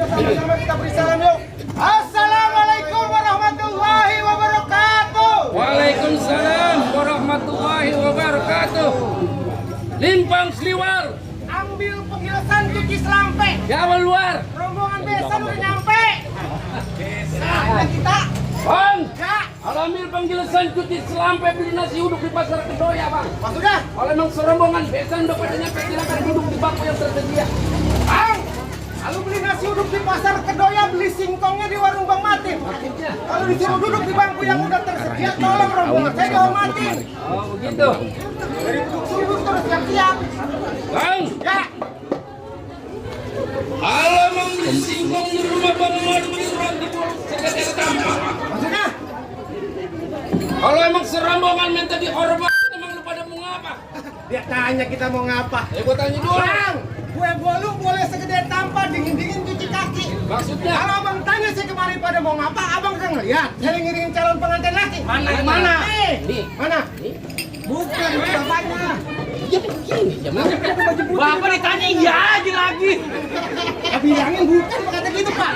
Sama-sama kita beri salam yuk. Assalamualaikum warahmatullahi wabarakatuh. Waalaikumsalam warahmatullahi wabarakatuh. Limpang Sliwar. Ambil pengilasan cuci selampe. Jawa luar. Rombongan besan udah nyampe. Besan kita. Bang. Ya. Kalau ambil penjelasan cuci selampe beli nasi uduk di pasar Kedoya, Bang. Maksudnya? Kalau emang serombongan besan udah pada nyampe, silakan duduk di bangku yang tersedia. Bang, kalau beli nasi uduk di pasar Kedoya, beli singkongnya di warung Bang Matin. Maksudnya? Kalau disuruh duduk di bangku yang udah tersedia, tolong rombongan saya dihormatin. Oh, begitu. Dari duduk terus siap-siap. Bang. Ya. Kalau emang beli singkong di rumah Bang Matin, surat di mulut sekedar tampak. Maksudnya? Kalau emang serombongan minta dihormat, emang lu pada mau ngapa? Dia tanya kita mau ngapa. Gua tanya dulu. Bang, kue bolu boleh segede tampar, dingin-dingin cuci kaki. Maksudnya? Kalau abang tanya sih kemarin pada mau ngapa, abang kan ngeliat saya ngiringin calon pengantin laki. Mana? Mana? Nih. Mana? Bukan, bapaknya. Ya begini, jangan. Bapak ditanya iya aja lagi. Bilangin bukan, kata gitu Pak.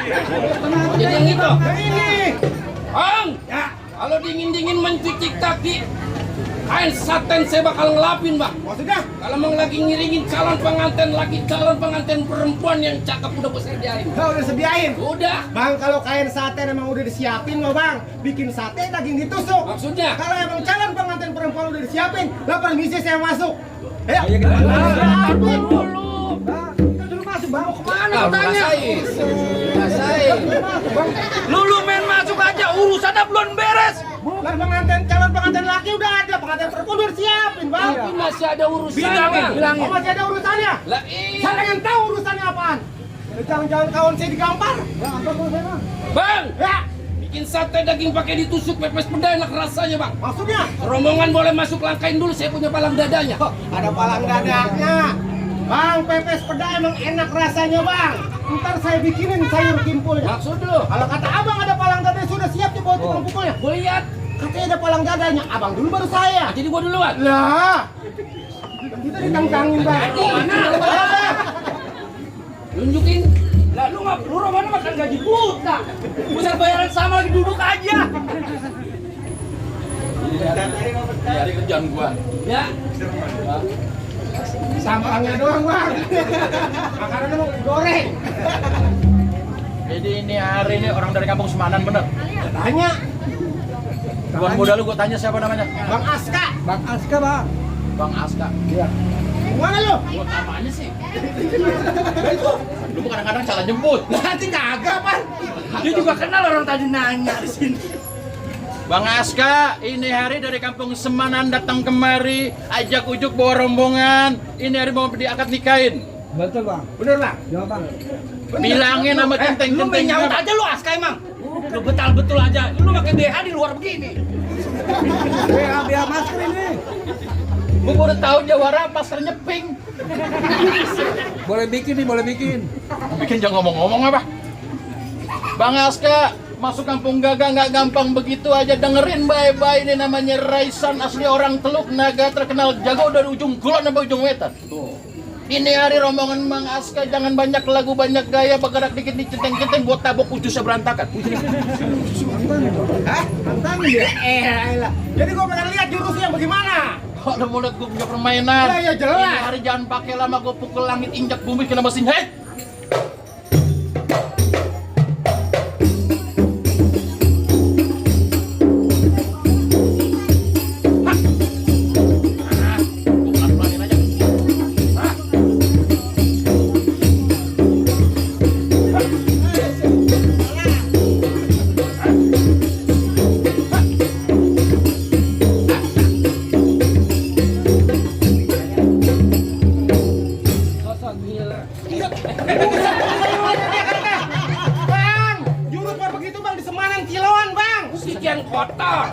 Jadi yang itu. Yang ini. Bang, Ya, kalau dingin-dingin mencuci kaki, kain saten saya bakal ngelapin, Bang. maksudnya? Kalau emang lagi ngiringin calon pengantin laki, calon pengantin perempuan yang cakep udah gue sediain. Kau udah sediain. Udah. Bang, kalau kain sate emang udah disiapin loh Bang. Bikin sate daging ditusuk. Maksudnya? Kalau emang calon pengantin perempuan udah disiapin, lah permisi saya masuk. Ayo. Rasain dulu. Kita dulu masuk Bang. Mau kemana? Ah, Tanya. Rasain. Lu main masuk aja, urusannya belum beres. Bukan pengantin, calon pengantin laki udah ada, pengantin perempuan udah disiapin Bang. Tapi masih ada urusan. Bilangin. Oh, masih ada urusannya? Lah iya. Saya pengen tahu urusannya apaan. Jangan-jangan kawan saya digampar. Ya, apa urusannya? Bang, Ya, bikin sate daging pakai ditusuk pepes peda enak rasanya, Bang. maksudnya? Rombongan boleh masuk, langkain dulu, saya punya palang dadanya. Oh, ada palang dadanya. Bang, pepes peda emang enak rasanya Bang. Ntar saya bikinin sayur kimpulnya. Maksud lu? Kalau kata abang ada palang dadanya sudah siap dibawa tukang pukulnya. Gue lihat. Katanya ada palang dadanya. Abang dulu baru saya. Jadi gua duluan. Lah, kita ditangkangin Bang. Nunjukin. Lah lu nggak perlu mana makan gaji buta. Pusat bayaran sama lagi duduk aja. Dari kerjaan gua. Ya. Sampangnya doang Bang. Makanannya mau digoreng. Jadi ini hari ini orang dari kampung Semanan bener. Tanya. Tuan muda lu gua tanya siapa namanya? Bang Aska. Bang Aska, Bang. Bang Aska. Iya. Mana lu? Buat apanya sih? Lu kadang-kadang salah jemput. Nanti kagak Pan. Dia juga kenal orang tadi nanya di sini. Bang Aska, ini hari dari kampung Semanan datang kemari, ajak ujuk bawa rombongan. Ini hari mau diangkat nikahin. Betul bang. Bener Bang. Ya bang. Bilangin sama centeng-centeng. Lu nyaut aja lu Aska emang. Lu betul aja. Lu pakai BH di luar begini. BH masker ini. Gua udah tahu jawara maskernya pink. Boleh bikin nih, boleh bikin. Bikin jangan ngomong-ngomong apa. Bang Aska, masuk kampung Gaga nggak gampang begitu aja. Dengerin baik-baik, ini namanya Raisan, asli orang Teluk Naga, terkenal jago dari ujung kulon sampai ujung wetan. Ini hari rombongan Bang Aska, jangan banyak lagu, banyak gaya, bergerak dikit di centeng-centeng buat tabok ujusnya berantakan. Hah? Tantangin dia? Elah. Jadi gua pengen lihat jurusnya bagaimana. Kalau mau lihat gue punya permainan, Ya, jelas. ini hari jangan pakai lama, gue pukul langit injak bumi kena mesin head. Bang, jurus apa begitu Bang di Semanan Kiloan Bang. Sekian kotor.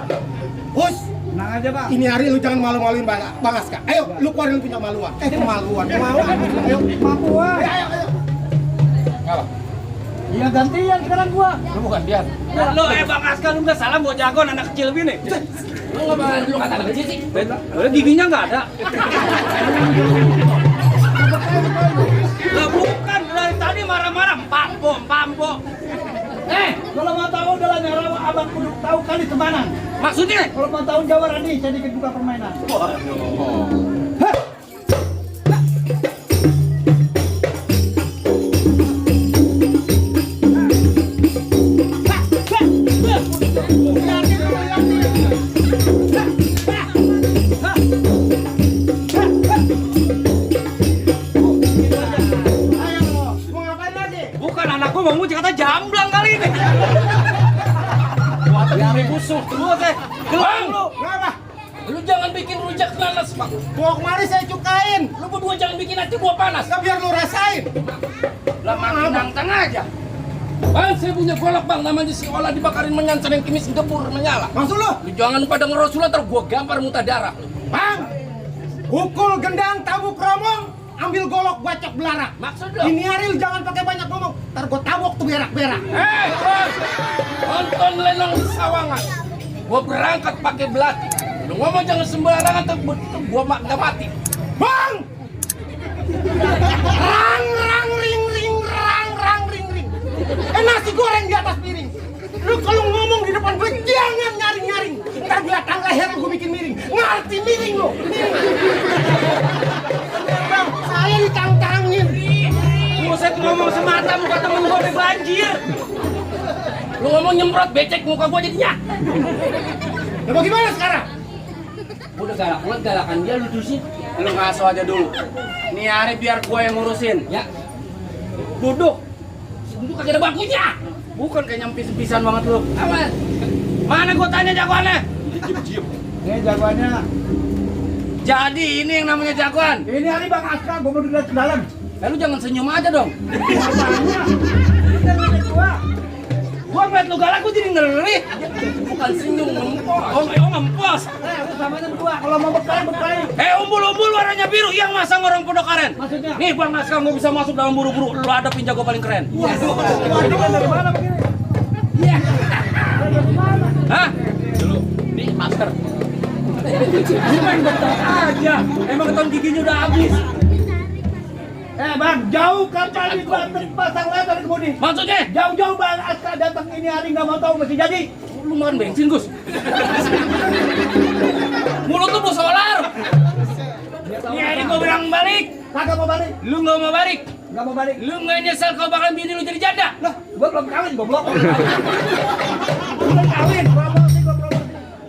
Hus, Tenang aja bang. ini hari lu jangan malu-maluin Bang Aska. Ayo, lu keluarin lu punya maluan. Kemaluan. Ayo, Mampu ah. ayo. Apa? Iya gantian sekarang gua. Lu bukan dia. Lo Bang Aska lu nggak salah buat jagoan anak kecil gini. Lu nggak lu kata kecil sih? Udah giginya nggak ada. Lah bukan dari tadi Maksudnya? Kalau mau tahun Jawa Radi, saya dikit buka permainan. Mau ngapain lagi? Bukan anakku mau muji kata jamblang kali ini. Biar busuk terus gelang lu. Kenapa? Lu jangan bikin rujak nanas, Bang. Bawa kemari saya cukain. Lu berdua jangan bikin hati gua panas. Nah, biar lu rasain. Lah makin nantang aja. Bang, saya punya golok, Bang. Namanya si Ola dibakarin menyancar yang kimis gebur menyala. Maksud lu? Lu jangan pada ngerosulan ntar gua gampar muntah darah. Bang, pukul gendang tabuk romong, ambil golok bacok belarak. Maksud lu? Ini Aril jangan pakai banyak ngomong, ntar gua tabok tuh berak-berak. Bos, nonton lenong di Sawangan. Gua berangkat pakai belati. Lu ngomong jangan sembarangan tuh gua nggak mati. Bang! Rang rang ring ring rang rang ring ring. Nasi goreng di atas piring. Lu kalau ngomong di depan gue jangan nyaring-nyaring. Ntar belakang leher gue bikin miring. Ngerti miring lu? Miring. Bang, saya ditantangin. Buset ngomong semata muka temen gua udah banjir. Lu ngomong nyemprot becek muka gua jadinya. Nah, bagaimana sekarang? Udah galak banget galakan dia lu tusin. Lu ngaso aja dulu. Nih hari biar gua yang ngurusin. Ya, Duduk. duduk kagak ada bangkunya. Bukan kayak nyampis-pisan banget lu. Aman. Mana gua tanya jagoannya? Ini jagoannya. Jadi ini yang namanya jagoan. Ini hari Bang Aska, gue mau dilihat ke dalam. Lu jangan senyum aja dong. Apanya? Ini kan milik gua. Gua ngeliat lu galak gua jadi ngeri. Bukan senyum ngempos. Oh ngempos. Lu samain gua. Kalau mau berkelahi. Umbul-umbul warnanya biru yang masang orang pondok aren. Maksudnya? Nih Bang Aska mau bisa masuk dalam buru-buru. Lu hadapin jago paling keren. Waduh, kan dari mana begini? Iya. Dari mana? Hah? Nih masker. Lu main bentar aja. Emang keton giginya udah habis. Bang, jauh kapal di Banten pasang lebar kemudi. Maksudnya? Jauh-jauh Bang Aska datang ini hari nggak mau tahu masih jadi. Lu makan bensin, Gus. Mulut lu bos solar. Ini hari gua bilang balik. Kagak mau balik. Lu nggak mau balik. Nggak mau balik. Lu nggak nyesel kalau bakalan bini lu jadi janda. Lah, gua belum kawin, goblok. Belum kawin, promosi gua promosi.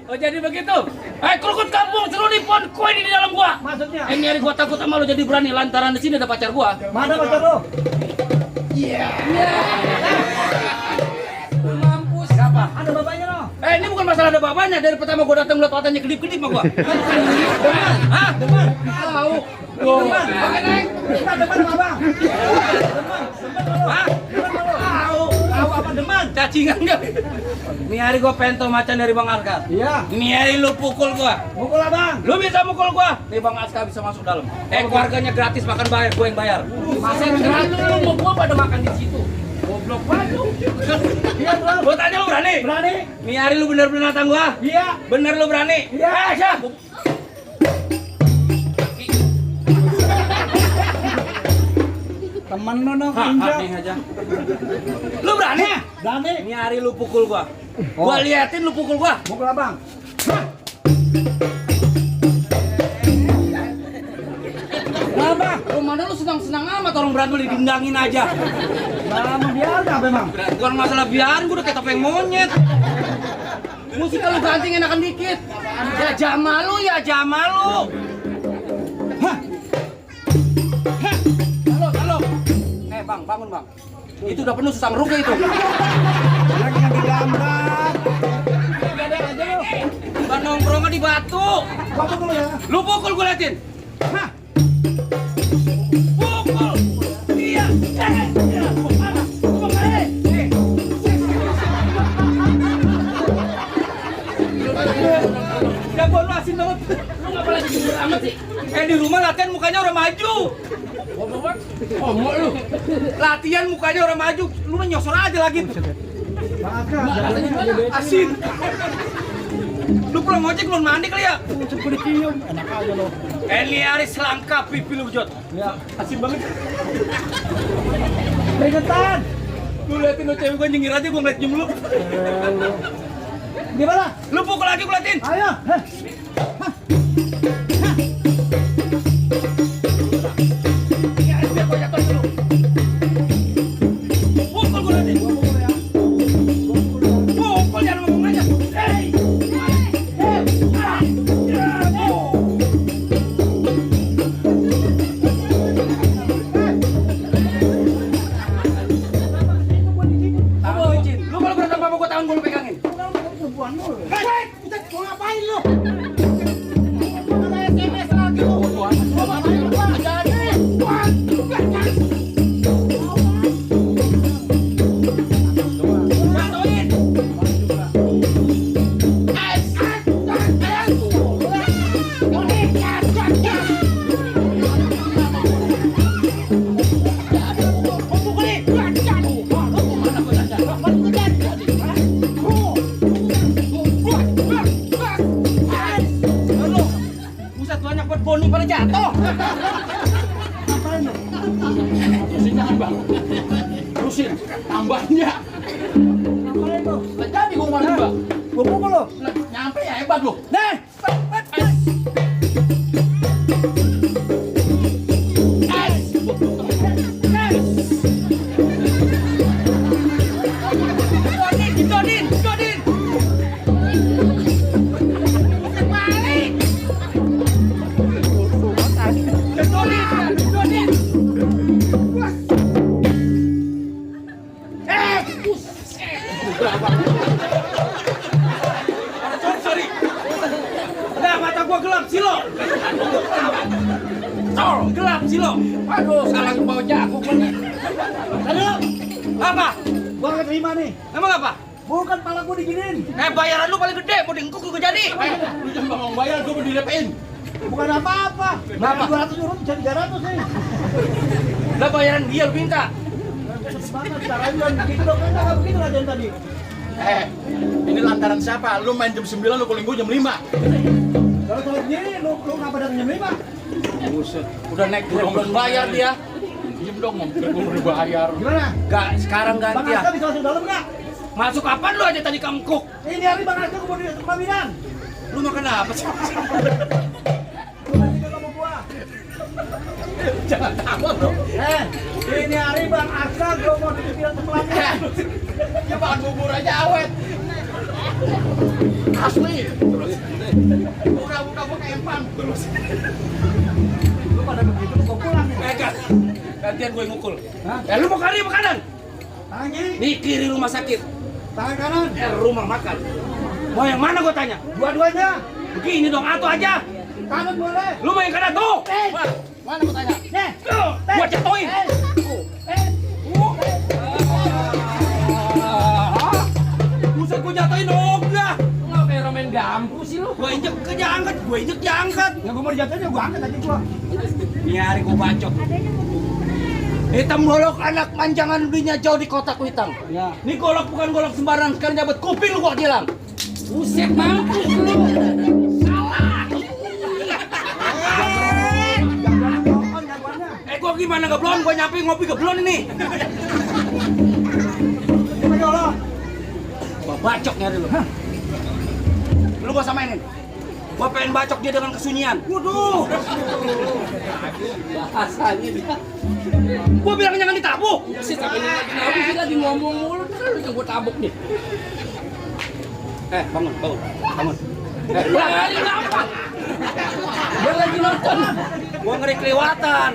Oh jadi begitu? Krukut kampung seruni pon koin di dalam gua. Maksudnya? Ini hari gua takut sama lu jadi berani lantaran di sini ada pacar gua. Mana pacar lu? Mampus. Siapa? Ada bapaknya lo. Ini bukan masalah ada bapaknya. Dari pertama gua datang lihat matanya kedip-kedip sama gua. Hah? Tahu. Tuh. Oke, Neng. Kita depan sama Bang. Hah? Tahu apa deman? Cacingan enggak? Ini hari gua pento macan dari Bang Aska. Iya. Ini hari lu pukul gua. Mukul Abang. Lu bisa mukul gua. Nih Bang Aska bisa masuk dalam. Keluarganya gratis makan bayar, gua yang bayar. Masa lu mau gua pada makan di situ. Goblok banget. Iya, Bang. Gua tanya lu berani? Berani? Nih hari lu bener-bener datang gua. Iya. Bener lu berani? Iya. Siap. Temen lu no, Nih aja. Lu berani? Berani. Ini hari lu pukul gua. Gua liatin lu pukul gua. Mukul Abang. Apa? Mana lu senang-senang amat orang berantem didendangin aja. Lama biar apa Bang? Bukan masalah biarin, gua udah kayak topeng monyet. Musik kalau ganting enakan dikit. Ya jama lu, ya jama lu. Halo. Bang, bangun bang. Itu udah penuh susah ngeruk itu. Lagi ngambil gambar. Bukan nongkrongnya di batu. Bapak dulu ya. Lu pukul gue liatin. Hah? Pukul. Iya. Jagoan lu asin banget. Lu ngapa lagi jujur amat sih? Di rumah latihan mukanya orang maju. Goblok banget. Oh, mau lu. Latihan mukanya orang maju. Lu mah nyosor aja lagi. Bang Aska. Rasanya gimana? Asin. Lu pulang ojek belum mandi kali ya? Ucap gue dicium. Enak aja lo. Eli Aris selangkap pipi lu Jot. Ya. Asin banget. Keringetan. Lu liatin lo cewek gue nyengir aja gue ngeliat nyium lu. Gimana? Lu pukul lagi gua liatin. Ayo. Biar gua jatuh dulu. Pukul gua liatin. Pukul jangan ngomong aja. Tahu izin. Lu kalau berantem sama gua tangan gua lu pegangin. Hei, buset, mau ngapain lu? Mana SMS lagi lu? Mau ngapain lu? Jatuhin. Lu, buset banyak buat boni pada jatuh. Terusin aja bang. Terusin. Tambahnya. Ngapain lu? Lah jadi gua kemarin bang. Gua pukul lu. Lah, nyampe ya hebat lu. Nih. Dodin. Sorry. Nah, mata gua gelap silo. Tol, gelap silo. Aduh, salah bawa jagung bener. Aduh. Apa? Gua nggak terima nih. Emang apa? Bukan pala gua diginiin. Bayaran lu paling gede, mau dingkuk juga jadi. Lu jangan ngomong bayar, gua mau direpein. Bukan apa-apa. Kenapa? 200 euro jadi 300 nih. Lah bayaran dia lu minta. Gimana caranya jangan begitu dong? Kan nggak begitu lah tadi. Ini lantaran siapa? Lu main jam 9, lu calling gua jam 5. Kalau soal begini, lu ngapa datang jam 5? Buset. Udah naik belum bayar dia. Diem dong, ngomong gua udah bayar. Gimana? Gak, sekarang Bang ganti ya. Aska bisa masuk dalam nggak? Masuk kapan lu aja tadi kangkuk? Ini hari Bang Aska gua mau di pelaminan. Lu makan apa sih? Lu nanti ke sama gua. Jangan takut dong. Ini hari Bang Aska gua mau di pelaminan. Ya makan bubur aja awet. Asli. Terus. Buka-buka gua kempang. Terus. Lu pada begitu gua pulang nih. Gantian gue ngukul. Hah? Lu mau kari apa kanan? Tangan kiri, Di kiri rumah sakit, tangan kanan. rumah makan. Mau yang mana gue tanya? Dua-duanya. Begini dong, atau aja. Kanan boleh. Lu mau yang kanan tuh? Mana gua tanya? Nih. Gua jatuhin. Buset gua jatuhin ogah. Nggak kayak romen dampu sih lu. Gua injek ke diangkat, gua injek diangkat. Yang gua mau dijatuhin ya gua angkat aja gua. Nyari gua bacok. Hitam golok anak manjangan belinya jauh di kotak kuitang. Ya. Ini golok bukan golok sembarang, sekarang jabat kuping lu gua hilang. Buset mampus lu. Gua gimana geblon? Gua nyampe ngopi geblon ini. Gua bacok nyari lu. Lu gua samainin. Gua pengen bacok dia dengan kesunyian. Waduh. Bahasanya dia. Gua bilang jangan ditabuk. Buset, tapi lagi sih lagi ngomong mulu. Terus lu gua tabuk nih. Bangun. Lari ngapa? Dia lagi nonton. Gua ngeri kelewatan.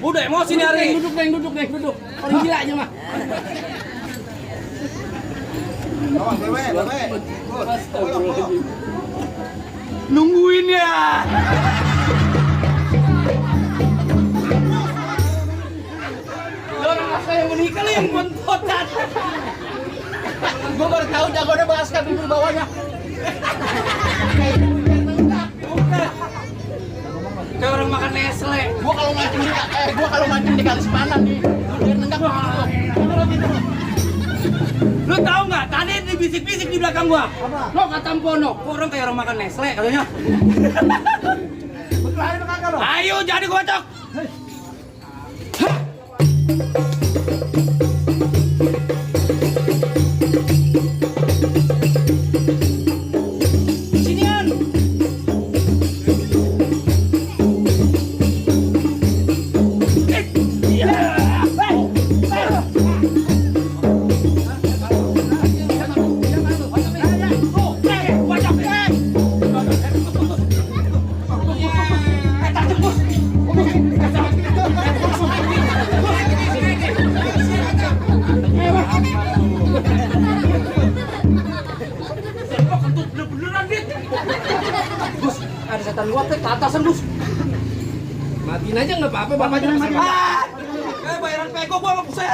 Udah emosi nih hari. Duduk. Orang gila aja mah. Astagfirullahaladzim. Nungguin ya. Orang Aska yang menikah lu yang bontotan. Gua baru tahu jagoannya Bang Aska bibir bawahnya. Kayak orang makan Nestle. Gua kalau mancing di kali sepanan nih. Biar nenggak gua. Lu tahu nggak? Tadi dibisik-bisik di belakang gua. Apa? Lo kata Mpono, kok orang kayak orang makan Nestle katanya. Berkelahi sama kakak lo. Ayo jadi gua bacok. Hei. Kelihatan gua ke atasan bus. Matiin aja nggak apa-apa, bapak jangan juga mati. Bayaran pego gua nggak pusing.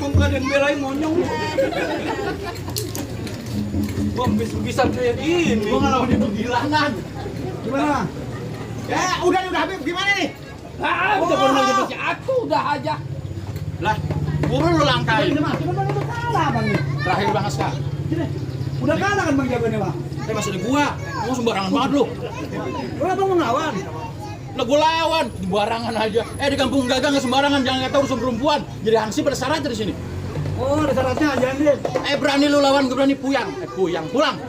Gua nggak ada yang belain monyong. Gua bisa kayak gini. Gua ngelawan dia kegilangan. Gimana? Udah Habib, gimana nih? udah pernah jadi si aku udah aja. Lah, buru lu langkain. Ini mah, cuma bang itu kalah bang nih. Terakhir Bang Aska. Gini, udah kalah kan bang jago ini bang. Masih di gua. Gua sembarangan banget lu. Udah bang mau ngelawan. Lah gua lawan, sembarangan aja. Di kampung Gagang nggak sembarangan, jangan kata urusan perempuan. Jadi hansip pada syaratnya di sini. Oh, ada syaratnya jangan. Berani lu lawan, gua berani puyang. Puyang, pulang.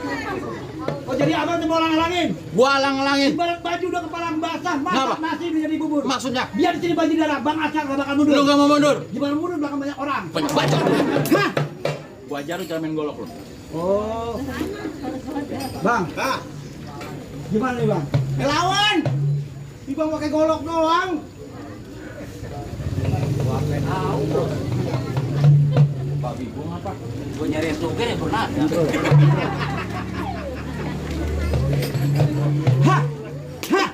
Oh jadi abang tuh mau lang-langin? Gua alang-alangin. Ibarat baju udah kepala basah, Kenapa? masak nasi menjadi bubur. Maksudnya, Biar di sini baju darah, bang Acak gak bakal mundur. lu nggak mau mundur. Gimana mundur belakang banyak orang? Banyak baca. Hah? Gua ajarin cara main golok lu. Oh. Bang, gimana nih bang? Lawan! Ibang pakai golok doang. Babi gua ngapa? Gua nyari yang suka ya pernah. Hah? Hah?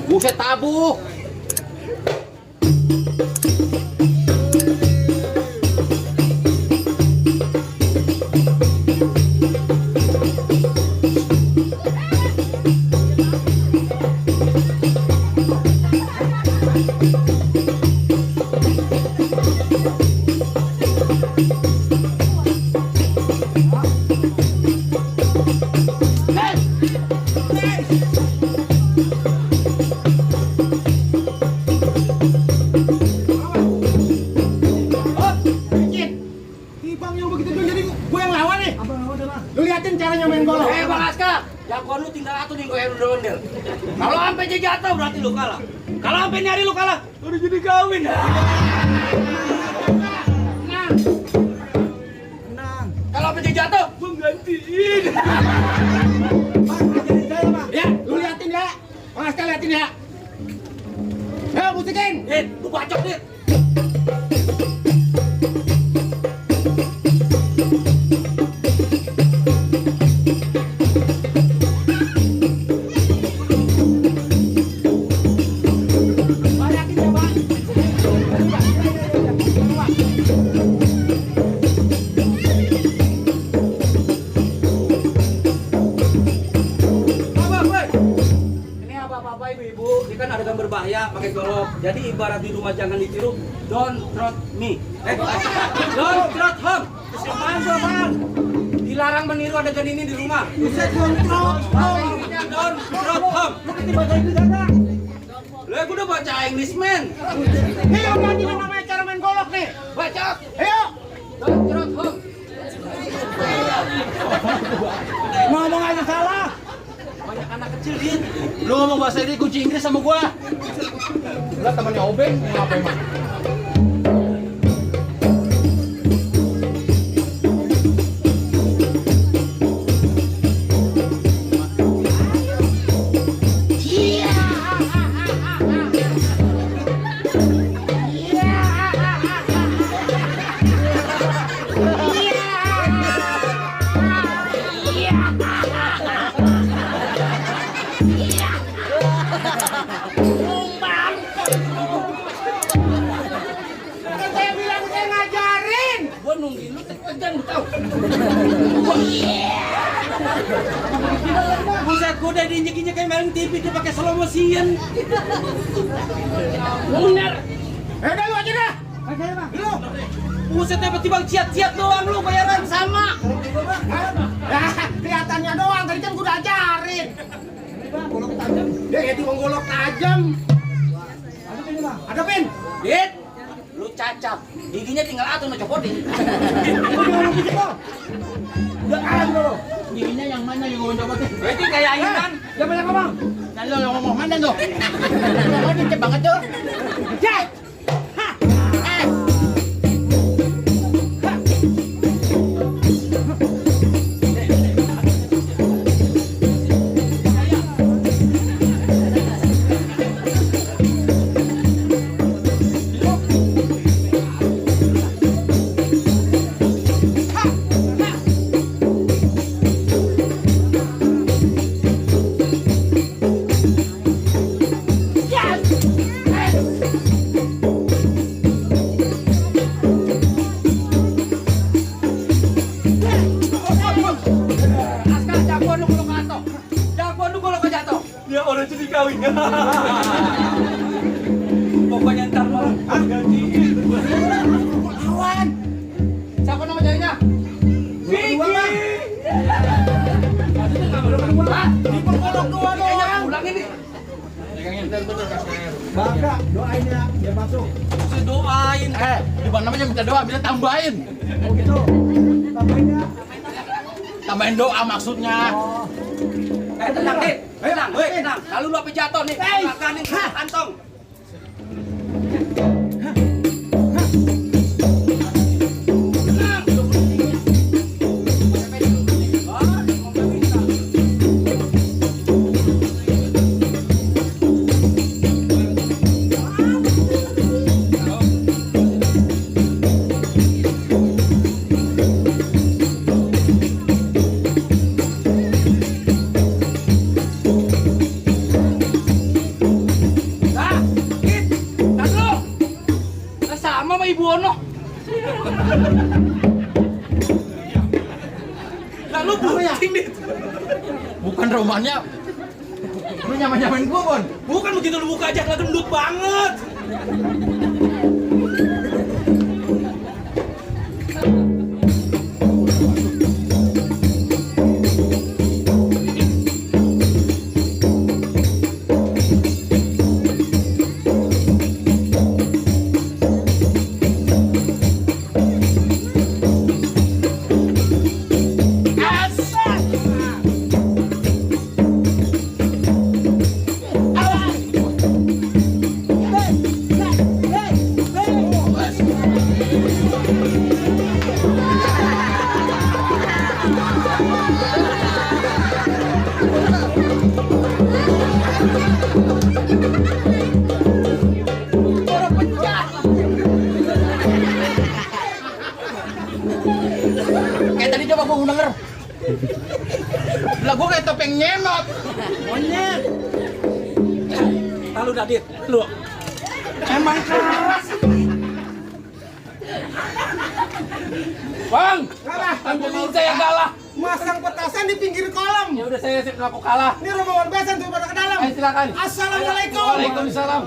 Buset tabu. Ibang yang begitu dulu jadi gue yang lawan nih. Abang lawan deh bang. Lu liatin caranya main golok. Bang Aska, jagoan lu tinggal atuh nih gue ondel-ondel. Kalau sampai dia jatuh berarti lu kalah. Kalau sampai nyari lu kalah, udah jadi kawin. Tenang. Kalau sampai dia jatuh, gua gantiin. Bang, ajarin saya bang. Ya, lu liatin ya. Bang Aska liatin ya. Ayo musikin. Dit, lu bacok dit. Banyakin ya, Bang. Ini apa-apa ibu-ibu, ini kan ada gambar bahaya pakai golok. Jadi ibarat di rumah jangan ditiru, don't trot me. Don't trot home. Apaan tuh apaan? Dilarang meniru adegan ini di rumah. Buset kontrol. Don't trot home. Lu ketik bahasa Inggris ada? Lah gua udah baca English man. Ayo ganti namanya cara main golok nih. Baca. Ayo. Don't trot home. Ngomong aja salah. Banyak anak kecil dit. Lu ngomong bahasa Inggris kunci Inggris sama gua. Lah temannya Obeng mau ngapain mah? Saya bilang saya ngajarin. Gua nungguin lu tegang lu tahu. Buset gua udah diinjek-injek kayak main TV dia pakai slow motion. Bener. Udah lu aja dah. Oke bang. Lu. Buset tiba-tiba ciat-ciat doang lu bayaran sama. Kelihatannya doang. Tadi kan gua udah ajarin. Golok tajam. Dia itu golok tajam. Ada ini bang. Hadapin. Dit, lu cacat. Giginya tinggal atuh nu copotin. Lu ngomong gitu kok. Udah kalah juga lo. Giginya yang mana yang gua coba tuh? Berarti kayak Inan. Jangan banyak ngomong. Nah, lu yang ngomong mana tuh? Oh, dicep banget tuh. Cek. Bangga, doain ya, biar masuk. Saya doain. Di mana namanya minta doa, bisa tambahin. Oh gitu. Tambahin ya. Tambahin doa maksudnya. Oh. Tenang, Dit. Tenang, tenang. Kalau lu apa jatuh nih, makan nih kantong. Sama sama Ibu Ono. Lalu bucing Dit. Bukan romannya. Lu nyaman-nyamain gua, Bon. Bukan begitu lu buka aja gendut banget. Kayak tadi coba gua denger. Lah gua kayak topeng nyemot. Monyet. Lalu Dit, lu Emang keras. Bang, ambilin saya kalah. Masang petasan di pinggir kolam. Ya udah saya ngaku kalah. Ini rombongan besan tuh pada ke dalam. Ayo silakan. Assalamualaikum. Waalaikumsalam.